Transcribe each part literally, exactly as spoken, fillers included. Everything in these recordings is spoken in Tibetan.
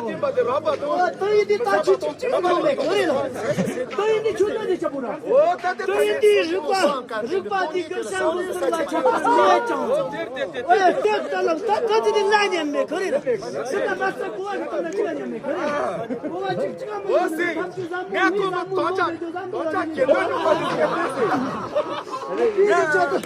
ཡིན་པ་དེ་རག་པ་དང་། ཨོ། ཏོ་ཡིན་དེ་ད་ཆུ་ཆུ་ཆུ་ནང་མེད་གོ་རེད་ལ། ཏོ་ཡིན་དེ་ཆུ་ནང་ནས་ཆ་པོ་ར། ཨོ། ད་དེ་ཏོ་ཡིན་དེ་རིག་པ་རིག་པ་དེ་གི་སང་ལོ་སར་ལ་ཆ་པོ་མེད་ཀྱང་། ཨོ། དེ་ལྟ་ལ་ད་ད་དེ་དེ་ལ་ཉན་མེད་གོ་རེད་ལ། དེ་ལ་མ་ས་གོ་བ་གི་ཏོ་ན་ཅི་ལ་ཉན་མེད་གོ་རེད་ལ། གོ་བ་ཅིག་ཅི་ག་མ་ཡོང་ན་ཐབས་ཀྱི་བཟང་པོ་ཡོད་ན་མོ་ཡོད་ན་བཟང་པོ་ལ་ཉན་གོ་རེད་ལ། དེ་ཆ་ཏོ་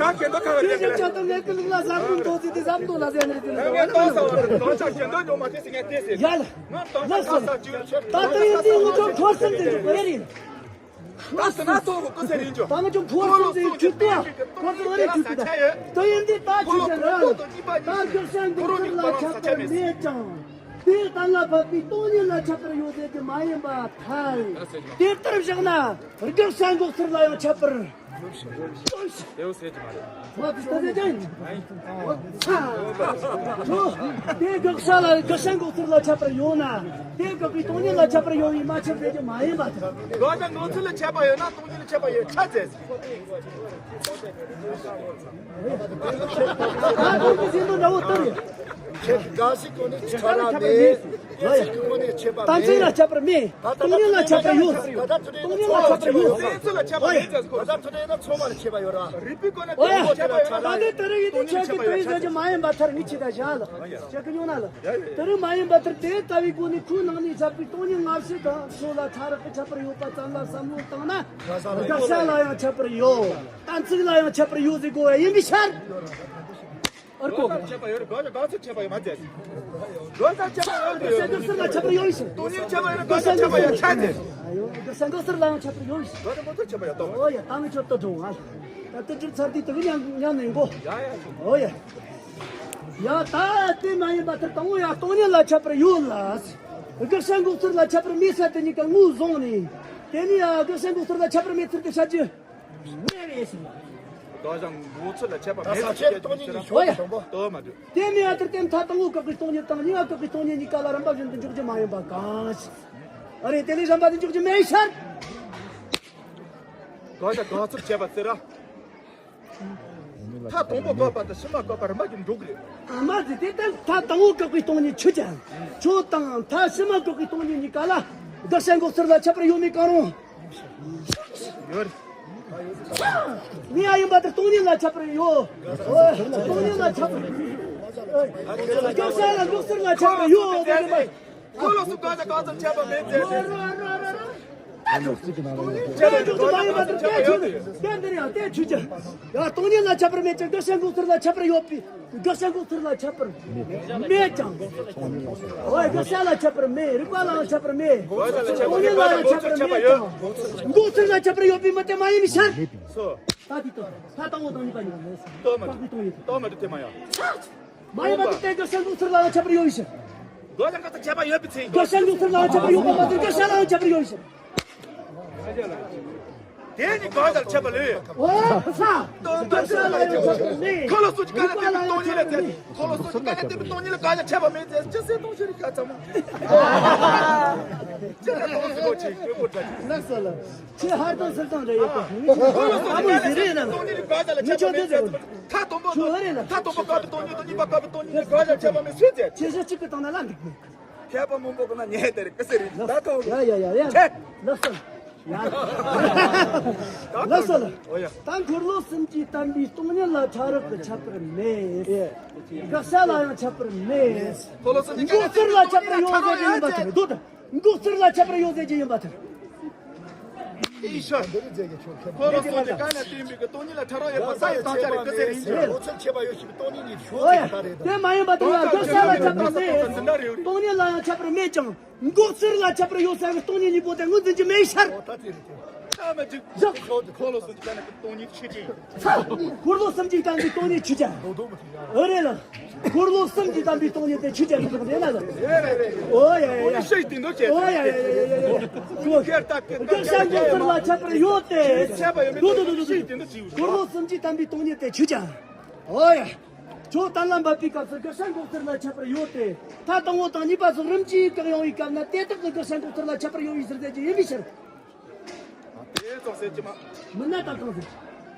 དེ་ཆ་ཏོ་ངས་ཀི་ལུག་ལ་བཟང་པོ་འདོད་ཚེ་དེ་བཟང་པོ་ལ་ཟེར་ནས་དེ་ལ་ཡ་ལ། ང་ཏོག་ཙམ་ཏོག་ཙམ་གྱེན་ལྡོག་ཉོ་མ་དེ་ཟེར་ངས་དེ་ཟེར། ཡ་ལ། ང་ཏོག་ཙམ་ཏོག་ཙམ་ཅིག་ད་ལྟ་ཡིན་དེ་ངུ་ཅོ་འཁོར་སེམས་དེ་འཇུག་པ་ཡ་རེད། ད་ཟེར་ན་ཏོག་ཙམ་ཀུ་ཟེར་ཡིན་ཅོ། ད་ངུ་ཅོ་འཁོར་སེམས་དེ་ཁྱུ་ཏེ་འཁོར་སེམས་རེ་ཁྱུ་ཏེ་ད་ཡིན་དེ་ད་ཁྱུ་ཅན་ར་ད་དགག་བྱ་འགོག་ཚུལ་ལ་ཁྱབ་པར་མེད་ཀྱང་། དེ་གཏན་ལ་ཕབ་པའི་སྟོང་ཉིད་ལ་ཁྱབ་པར་ཡོད་ཟེར་གྱི་མ་ཡིན་པར་ཐལ། དེ་ལྟར་བཞག་ན་དགག་བྱ་འགོག་ཚུལ་ལ་ཡང་ཁྱབ་པར། དེའུ་ཟེར་གྱི་མ་རེད། ང་དེ་ལྟ་ཟེར་ཀྱང་། དེ་དགག་བྱ་ལ་དགག་བྱ་འགོག་ཚུལ་ལ་ཁྱབ་པར་ཡོད་ན། དེ་དགག་པའི་སྟོང་ཉིད་ལ་ཁྱབ་པར་ཡོད་པས་མ་ཁྱབ་ཟེར་གྱི་མ་ཡིན་པར་ཐལ། དགག་བྱ་འགོག་ཚུལ་ལ་ཁྱབ་པ་ཡོད་ན་སྟོང་ཉིད་ལ་ཁྱབ་པ་ཡོད་ཁྱབ་ཟེར། ད་དུང་གི་ཟིན་དུ་འདྲ་བོ་ལྟར་ཡོད། ཁྱེད་དགག་བྱའི་སྒོ་ནས་ཁྱབ་པ་མེད། དགག་བྱའི་སྒོ་ནས་ཁྱབ་པ་མེད། གཏན་ཚིགས་ལ་ཁྱབ་པར་མེད། སྟོང་ཉིད་ལ་ཁྱབ་པར་ཡོད། སྟོང་ཉིད་ལ་ཁྱབ་པར་ཡོད། ཚིགས་ལ་ཁྱབ་པ་མེད་ཟེར་གོ། ད་ལྟ་ཚོ་དེ་ན་ཚོ་མ་ལ་ཁྱབ་པ་ཡོད་ར། རིག་པའི་སྒོ་ནས་ཨོ་ཡ། སྟོང་ཉིད་ལ་ཁྱབ་པ་ཡོད། ད་ལྟ་དེ་རིང་ཡིན་དུས་ཁྱེད་ཀྱི་དོན་ཡིན་ཟེར་གྱི་མ་ཡིན་པ་ཐར་ངེས་ཆེ་ད་བཞག་ལ། ཁྱེད་ཀྱི་ཉོ་ན་ལ། དེ་རིང་མ་ཡིན་པ་ཐར་དེ་ལྟ་བུའི་སྒོ་ནས་ཁོའི་ནང་ནས་བཞག་པའི་སྟོང་ཉིད་སྔ་ཕྱི་དང་ཕྱོགས་ལ་ཕྲ་རགས་ཀྱི་ཁྱད་པར་ཡོད་པ་ཙམ་ལ་བསམ་བློ་བཏང་ན། དགག་བྱ་ལ་ཡང་ཁྱད་པར་ཡོད། གཏན་ཚིགས་ལ་ཡང་ཁྱད་པར་ཡོད་ཟེར་དགོས་པ་ཡིན་པའི་ཕྱིར། ཨར་གོ། དགག་བྱ་ཁྱད་པར་ཡོད་རེད། དགག་བྱ་དགག་ཚིག་ཁྱད་པར་ཡོད་མ་ཟེར། དགག་བྱ་ཁྱད་པར་ཡོད་རེད། དགག་བྱ་འགོག་ཚུལ་ལ་ཁྱད་པར་ཡོད་ཟེར། སྟོང་ཉིད་ཁྱད་པར་ཡོད་རེད། དགག་བྱ་ཁྱད་པར་ཡོད་ཆ་ཟེར། དགག་བྱ་འགོག་ཚུལ་ལ་ཡང་ཁྱད་པར་ཡོད་ཟེར། དགག་བྱ་འགོག་ཚུལ་ཁྱད་པར་ཡོད་དོ། ཨོ་ཡ། ད་ངས་ཁྱོད་ལྟ་འགྲོ་ང་། ད་ལྟ་གྲུབ་ཚར་དུས་དེ་གི་ཉམས་ཉམས་ནས་འགོ། ཡ་ཡ། ཨོ་ཡ། ཡ་ད་དེ་མ་ཡིན་པ་ཐར་དང་པོ་ཡ་སྟོང་ཉིད་ལ་ཁྱད་པར་ཡོད་ལ། དགག་བྱ་འགོག་ཚུལ་ལ་ཁྱད་པར་མེད་ས་དེ་གཉིས་ཀ་ངོས་བཟུང་ནས། དེ་ནས་ཡ་དགག་བྱ་འགོག་ཚུལ་ལ་ཁྱད་པར་མེད་ཚུལ་དེ་བཤད་རྒྱུ། དགག་བྱ་འགོག་ཚུལ་ལ་ཁྱད་པར་མེད་ཚུལ་དེ་ཆོས་ཨོ་ཡ། དང་པོ་ལྟོས་མ་འདུག་དེ་མིན་ཨ་ཐུར་དེ་མཐའ་དང་པོ་བཀག་པའི་སྟོང་ཉིད་དང་གཉིས་པ་བཀག་པའི་སྟོང་ཉིད་གཉིས་ཀ་ལ་རིམ་པ་བཞིན་དུ་འཇོག་རྒྱུ་མ་ཡིན་པ་གང་ཞིག་ཨ་རེ། དེ་ལས་རིམ་པ་དེ་འཇོག་རྒྱུ་མེད་ཤར། དགག་བྱ་དགག་ཚུལ་བྱས་པ་ཟེར་ར། མཐའ་དང་པོ་བཀག་པ་དང་ཕྱི་མ་བཀག་པ་རིམ་པ་བཞིན་འགྲོ་གི་རེད། མ་ཟེར་དེ་ལྟར་མཐའ་དང་པོ་བཀག་པའི་སྟོང་ཉིད་ཆོས་ཅན། ཆོས་དང་མཐའ་ཕྱི་མ་བཀག་པའི་སྟོང་ཉིད་གཉིས་ཀ་ལ་དགག་བྱ་འགོག་ཚུལ་ལ་ཁྱད་པར་ཡོད་མེད་གང་རུང་། ཡོད་རེད། ངས་ཡིན་པ་དེ་སྟོང་ཉིད་ལ་ཁྱད་པར་ཡོད། སྟོང་ཉིད་ལ་ཁྱད་པར་ཡོད། དགག་བྱ་ལ་འགོག་ཚུལ་ལ་ཁྱད་པར་ཡོད། ཁོ་ལོ་སུ་དགག་བྱ་གང་ཙམ་བྱས་པ་མེད་ཟེར། ཁྱེད་ཀྱི་མ་ཡིན་པ་དེ་ཁྱད་ཆོས་དེ་དེ་འདིར་ཡང་དེ་ཆོས་ཅན། ཡང་སྟོང་ཉིད་ལ་ཁྱད་པར་མེད་ཀྱང་དགག་བྱ་འགོག་ཚུལ་ལ་ཁྱད་པར་ཡོད་པས། དགག་བྱ་འགོག་ཚུལ་ལ་ཁྱད་པར་མེད་ཀྱང་། འོ་དགག་བྱ་ལ་ཁྱད་པར་མེད། རིགས་པ་ལའང་ཁྱད་པར་མེད། སྟོང་ཉིད་ལ་ཡང་ཁྱད་པར་མེད་ཀྱང་། འགོག་ཚུལ་ལ་ཁྱད་པར་ཡོད་པས་མི་དེ་མ་ཡིན་པའི་ཕྱིར། ད་དེ་ལྟ་ད་ལྟ་འོ་དང་གཉིས་པ་ཡིན། ལྟོས་མ་འདུག་ལྟོས་མ་འདུག་དེ་མ་ཡང་། མ་ཡིན་པ་དེ་དགག་བྱ་འགོག་ཚུལ་ལའང་ཁྱད་པར་ཡོད་པའི་ཕྱིར། དགག་བྱ་འགོག་ཚུལ་ཁྱད་པར་ཡོད་པའི་ཚེ། དགག་བྱ་འགོག་ཚུལ་ལའང་ཁྱད་པར་ཡོད་པ་མ་ཟད་དགག་བྱ་ལའང་ཁྱད་པར་ཡོད་པའི་ཕྱིར། དེ་ནི་དགག་བྱ་ལ་ཁྱད་པར་ལོས། འོ་ས། དགག་བྱ་ལ་ཡང་ཁྱད་པར་མེད། ཁོ་ལ་སོགས་ཀྱི་དཀའ་ལས་བརྟེན་པའི་སྟོང་ཉིད་ལ་ཟེར། ཁོ་ལ་སོགས་ཀྱི་དཀའ་ལས་བརྟེན་པའི་སྟོང་ཉིད་ལ་དགག་བྱ་ཁྱད་པར་མེད་ཟེར། ཅི་ཟེར་སྟོང་ཉིད་རིགས་ཁ་ཚང་མ། ཅི་ཟེར་སྟོང་ཉིད་ལོ་ཆེ་དཀོན་པོ་འདྲ། ལགས་སོ་ལགས། ཁྱེད་ཧར་དང་ཚུར་དང་འདྲ་ཡོད་པ། ཁོ་ལ་སོགས་ཀྱི་དཀའ་ལས་བརྟེན་པའི་སྟོང་ཉིད་ལ་དགག་བྱ་ལ་ཁྱད་པར་མེད་ཟེར། མཐའ་དང་པོ་ཁྱོད་ཨ་རེད་ལ། མཐའ་དང་པོ་བཀག་པའི་སྟོང་ཉིད་དང་གཉིས་པ་བཀག་པའི་སྟོང་ཉིད་ལ་དགག་བྱ་ཁྱད་པར་མེད་ཟེར། ཁྱེད་ཤ་གཅིག་གི་སྟེང་ན་ལ་འདུག་མེད། མཁས་པ་མང་པོ་གི་ན་ཉལ་དེ་རེད་ཀི་སེ་རེད་ད་ཐོ། ཡ་ཡ་ཡ་ཡ། ཁྱེད། ལགས་སོ། ཡ། ལགས་སོ་ལགས། ཨོ་ཡ། ད་འཁོར་ལོ་གསུམ་གྱིས་བསྟན་པའི་སྟོང་ཉིད་ལ་ཕྲ་རགས་ཀྱི་ཁྱད་པར་མེད། དགག་བྱ་ལ་ཡང་ཁྱད་པར་མེད། འཁོར་ལོ་གསུམ་གྱིས་འགོག་ཚུལ་ལ་ཁྱད་པར་ཡོད་ཟེར་གྱི་ཡིན་པ་ཐལ། འགོག་ཚུལ་ལ་ཁྱད་པར་ཡོད་ཟེར་གྱི་ཡིན་པ་ཐལ། ཨི་ཤ། འཁོར་ལོ་གསུམ་གྱི་དཀའ་ལས་བརྟེན་པའི་གི་སྟོང་ཉིད་ལ་ཕྲ་རགས་ཡོད་པ་ས་ཡི་དང་ཆ་རེད་ཀི་སེ་རེད་ཟེར། འགོག་ཚུལ་ཁྱད་པར་ཡོད་ཞིག་སྟོང་ཉིད་ཉིད་ཤོད་ཨོ་ཡ། ཟེར་ད་རེད། དེ་མ་ཡིན་པ་དེ་ལ་དགག་བྱ་ལ་ཁྱད་པར་མེད། སྟོང་ཉིད་ལ་ཡང་ཁྱད་པར་མེད་ཀྱང་། འགོག་ཚུལ་ལ་ཁྱད་པར་ཡོད་ས་ཡང་སྟོང་ཉིད་གཉིས་པོ་དེ་ངོས་འཛིན་རྒྱུ་མེད་ཤར། ཨོ་ད་དེ་རེད་དེ། ཨ་མ་ཅིག་ཇག་འཁོར་ལོ་གསུམ་གྱི་སྟེང་ནས་སྟོང་ཉིད་ཆོས་ཅན། འཁོར་ལོ་གསུམ་གྱི་སྟེང་གི་སྟོང་ཉིད་ཆོས་ཅན། ཨོ་རེད་ལ། འཁོར་ལོ་གསུམ་གྱི་སྟེང་གི་སྟོང་ཉིད་དེ་ཆོས་ཅན་དེ་རེད་ན་ལ། ཨོ་ཡ་ཡ་ཡ། ཤེས་དེ་འདོད་བྱེད། ཨོ་ཡ་ཡ་ཡ་ཡ་ཡ། དགག་བྱ་འགོག་ཚུལ་ལ་ཁྱད་པར་ཡོད་དེ། ཁྱད་པར་ཡོད་མེད་དུ་དུ་དུ་དུ། འཁོར་ལོ་གསུམ་གྱི་སྟེང་གི་སྟོང་ཉིད་དེ་ཆོས་ཅན། ཨོ་ཡ། ཁྱོད་གཏན་ལ་འབབ་པའི་སྐབས་སུ་དགག་བྱ་འགོག་ཚུལ་ལ་ཁྱད་པར་ཡོད་དེ། མཐའ་དང་པོ་དང་གཉིས་པ་སོགས་རིམ་གྱིས་བཀག་ཡོང་བའི་སྐབས་ན་དེ་དག་གི་དགག་བྱ་འགོག་ཚུལ་ལ་ཁྱད་པར་ཡོད་པའི་ཕྱིར་ཟེར་གྱི་ཡིན་པའི་ཕྱིར། དེ་ཙོག་ཟེར་གྱི་མ། མི་སྣ་དང་གང་ཟེར།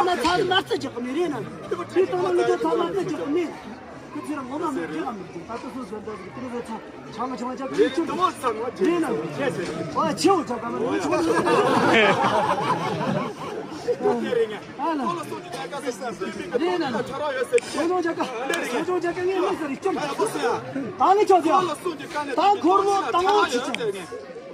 ལྟ་ན་ཚ་མ་རྩི་རྒྱག་གི་མེད་རེད་ན། དེ་ལྟ་ན་ལུས་ཚ་མ་རྩི་རྒྱག་གི་མེད། ཁྱེད་ཚོས་རང་ངོ་མ་མི་བརྗེད་ལ་མི་བརྗེད། ད་ལྟ་སོ་སོའི་འདྲ་ཟིག་དེ་རེད་ཚ། ཆང་ཆང་ཅག་གི་ཆུ་དེ་མོ་ཚ་ངོ་རེད་ན། ཨ་ཆེའུ་ཅག་ག་མ་རེད་ཆུ་དེ་རེད་ན། ཨ་ལ། རེད་ན། ཆང་ཆང་ཅག་ག་ཆང་ཆང་ཅག་ག་ངས་མི་ཟེར་རེད་སྐྱོན། ད་ནི་ཁྱོད་ཚོ་ད་འཁོར་མོ་དང་བོ་ཅི་ཅང་།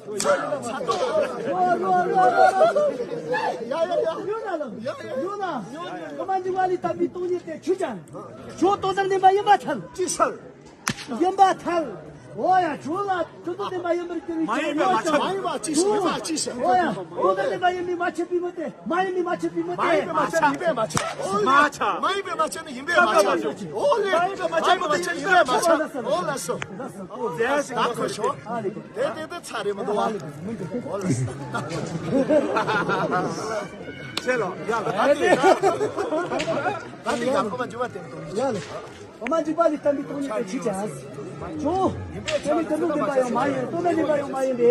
ཡ་ཡ་ཡ། ཡོད་ན་ལ། ཡོད་ན། ཀ་མ་འཇུ་བ་ལི་ཏ་པི་སྟོང་ཉིད་དེ་ཆུ་ཅན། ཁྱོད་ཏོག་ཙམ་ནི་མ་ཡིན་པ་ཐལ། ཅི་ཟེར། ཡིན་པ་ཐལ། འོ་ཡ། ཁྱོད་ལ་ཁྱོད་ཏོག་ཙམ་མ་ཡིན་པར་གྱུར་བའི་མ་ཡིན་པའི་མ་ཆགས། མ་ཡིན་པ་ཅི་ཟེར། ཡིན་པ་ཅི་ཟེར། འོ་ཡ། ཏོག་ཙམ་ནི་མ་ཡིན་པའི་མ་ཆགས་པའི་མི་དེ། མ་ཡིན་པའི་མ་ཆགས་པའི་མི་དེ། མ་ཡིན་པའི་མ་ཆགས། ཡིན་པའི་མ་ཆགས། མ་ཆགས། མ་ཡིན་པའི་མ་ཆགས་ནི་ཡིན་པའི་མ་ཆགས། འོ་ལེ། མ་ཡིན་པའི་མ་ཆགས་ནི་ཡིན་པའི་མ་ཆགས། འོ་ལགས་སོ། ལགས་སོ། ད་ཁོ་ཤོག་དེ་དེ་དེ་ཚ་རེད་མི་འདུག་བ། འོ་ལགས་སོ། ཆེ་ལོ། ཡ་ལ། ད་དེ་ད་དེ་ཡ་ཁོ་མ་འཇུ་བ་དེ་འདུག་ཡ་ལ། འོ་མ་འཇིགས་པ་ལས་བརྟན་པའི་སྟོང་ཉིད་དེ་ཆོས་ཅན། ཇོ། དེ་ནི་དོན་དམ་བདེན་པ་ཡང་མ་ཡིན། དོན་དམ་བདེན་པ་ཡང་མ་ཡིན་ཏེ།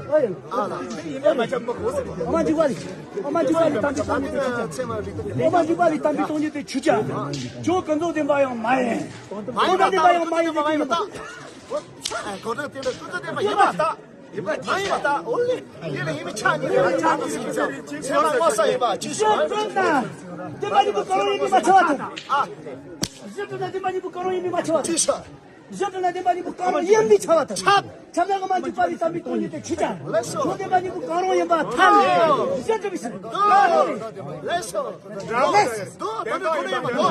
ཨ་ཡིན། འོ་མ་འཇིགས་པ་ལས། འོ་མ་འཇིགས་པ་ལས་བརྟན་པའི་སྟོང་ཉིད་དེ་ཆོས་ཅན། འོ་མ་འཇིགས་པ་ལས་བརྟན་པའི་སྟོང་ཉིད་དེ་ཆོས་ཅན། ཇོ་ཀུན་རྫོབ་བདེན་པ་ཡང་མ་ཡིན། དོན་དམ་བདེན་པ་ཡང་མ་ཡིན་ཏེ། གོ་ད་དེ་འདྲ་ཀུན་རྫོབ་བདེན་པ་ཡིན་པ་ལྟ། ཡིན་པ་མ་ཡིན་པ་ལྟ། འོ་ལེ། ཡིན་ལ་ཡིན་མིན་ཆ་གཉིས་ཡིན་ལ་ཆ་གཉིས་ཀྱི་ཚེ་ཚད་མ་མངོན་གསལ་ཡིན་པ་ཅི་ཞིག་ཡོད། བདེན་པ་གཉིས་པོ་གང་རུང་ཡིན་པའི་མ་ཁྱབ་པ་དང་། ཨ། གཞི་གྲུབ་ན་བདེན་པ་གཉིས་པོ་གང་རུང་ཡིན་པའི་མ་ཁྱབ་པ་དང་། ཅི་ཞིག་གཞི་གྲུབ་ན་བདེན་པ་གཉིས་པོ་གང་རུང་ཡིན་པའི་ཁྱབ་པ་དང་། ཁྱབ། ཁྱབ་ན་འོ་མ་འཇིགས་པ་ལས་བརྟན་པའི་སྟོང་ཉིད་དེ་ཆོས་ཅན། ལེགས་སོ། ཇོ་བདེན་པ་གཉིས་པོ་གང་རུང་ཡིན་པ་ཐལ། ཨོ། གཞི་གྲུབ་པའི་ཕྱིར། ལེགས་སོ། ལེགས་སོ། དོན་དམ་ཁོ་ན་ཡིན་པ་ནོ།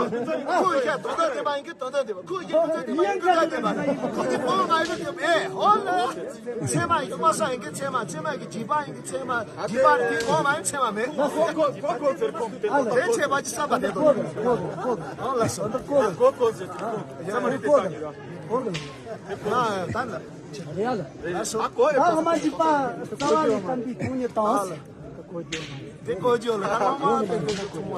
ཁོ་ཡི་ཁྱད་དོན་དམ་བདེན་པ་ཡིན་གྱི་དོན་དམ་བདེན་པ། ཁོ་ཡི་ཁྱད་ཀུན་རྫོབ་བདེན་པ་ཡིན་གྱི་ཀུན་རྫོབ་བདེན་པ། ཁོ་གི་སྤོང་ང་ཡོད་དེ་མེད། ཨོ་ལེ། ཚད་མ་ཡིན་གྱི་མངོན་གསལ་ཡིན་གྱི་ཚད་མ། ཚད་མ་ཡིན་གྱི་འཇིགས་པ་ཡིན་གྱི་ཚད་མ། འཇིགས་པ་དེ་སྤོང་མ་ཡིན་ཚད་མ་མེད། ཁོ་ཁོ་ཁོ་ཁོ་ཚེར་ཁོང་དེ་དེ་ཚད་པ་ཅི་བསམ་པ་དེ་དོན། ཨོ་ལེགས་སོ། ཁོ་ཁོ་ཁོ་ཚེར་ཁོང་ཚད་མ་རིག་པའི་ས་ཡིན་ར། ཨ་ད་ལ། ལེགས་སོ། ད་འོ་མ་འཇིགས་པ་རྩ་བ་ལས་བརྟན་པའི་སྟོང་ཉིད་དང་། དེ་གོ་རྒྱུ་ལ་ད་ལ་མ་དེ་དེ་ཚོ་ཚང་མ།